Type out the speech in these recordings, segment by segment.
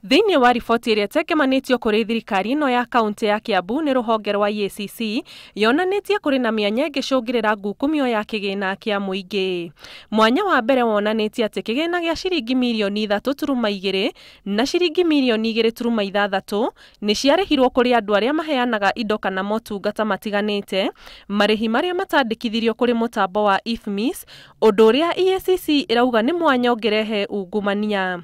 Thĩinĩ wa riboti ĩrĩa ĩtengemanĩtio kũrĩ thirikari ĩno ya kaunti ya Kiambu nĩ rũhonge rwa EACC, yonanĩtie kũrĩ na mĩanya ĩngĩcũngĩrĩra ngukumio ya kĩgĩna kĩa mũingĩ. Mwanya wa mbere wonanĩtie atĩ kĩgĩna gĩa ciringi mirioni 3.2 na ciringi mirioni 2.6 nĩ ciarĩhirwo kũrĩ andũ arĩa maheanaga indo kana motungata matiganĩte, marĩhi marĩa matandĩkithirio kũrĩ mũtambo wa IFMIS, ũndũ ũrĩa EACC ĩrauga nĩ mwanya ũngĩrehe ungumania.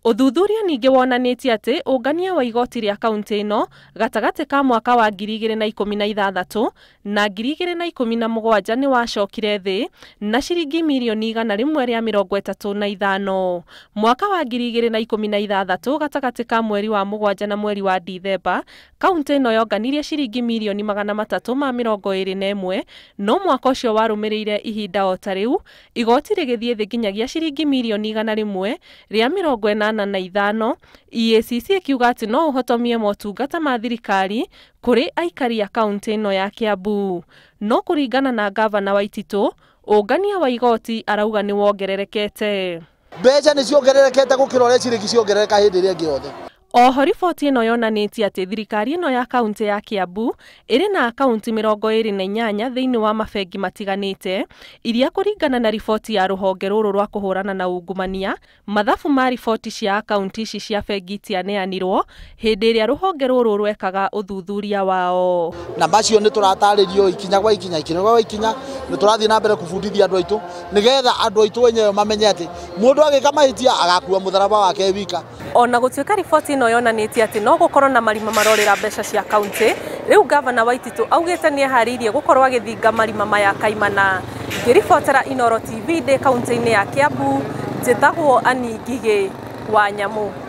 Ũthuthuria ningĩ wonanĩtie atĩ ũngania wa igoti rĩa kaunti ĩno gatagatĩ ka mwaka wa 2016 na 2017 nĩ wacokire thĩ na ciringi mirioni 135. Mwaka wa 2016 gatagatĩ ka mweri wa 7 na mweri wa Dithemba, kaunti ĩno yonganirie ciringi mirioni 321, no mwaka ũcio warũmĩrĩire ihinda o ta rĩu igoti rĩgĩthiĩ thĩ nginyagia ciringi mirioni 185. EACC ĩkiuga atĩ no ũhotomie motungata ma thirikari kũrĩ aikari a kaunti ĩno ya Kiambu. No kũringana na gavana Waititũ, ũngania wa igoti arauga nĩ wongererekete. Mbeca nĩ ciongererekete gũkĩra ũrĩa ciringi ciongerereka hĩndĩ ĩrĩa ĩngĩ yothe. Oho riboti ĩno yonanĩtie atĩ thirikari ĩno ya kaunti ya Kiambu ĩrĩ na akaunti 28 thĩinĩ wa mabengi matiganĩte, iria kũringana na riboti ya rũhonge rũrũ rwa kũhũrana na ungumania, mathabu ma riboti cia akaunti ici cia bengi itianeanirwo hĩndĩ ĩrĩa rũhonge rũrũ rwekaga ũthuthuria wao. Na macio nĩ tũratarĩrio ikinya gwa ikinya, ikinya gwa ikinya, nĩ tũrathiĩ na mbere kũbundithia andũ aitũ nĩgetha andũ aitũ wenyewe mamenye atĩ mũndũ agĩka mahĩtia agakua mũtharaba wake wika. Ona gũtuĩka riboti ĩno yonanĩtie atĩ no gũkorwo na marima marorĩra mbeca cia kaunti, rĩu gavana Waititũ augĩte nĩ eharĩirie gũkorwo agĩthinga marima maya kaimana. Ngĩribotera Inooro TV ndĩ kaunti-inĩ ya Kiambu, njĩtagwo Annie Ngigĩ wa Nyamũ.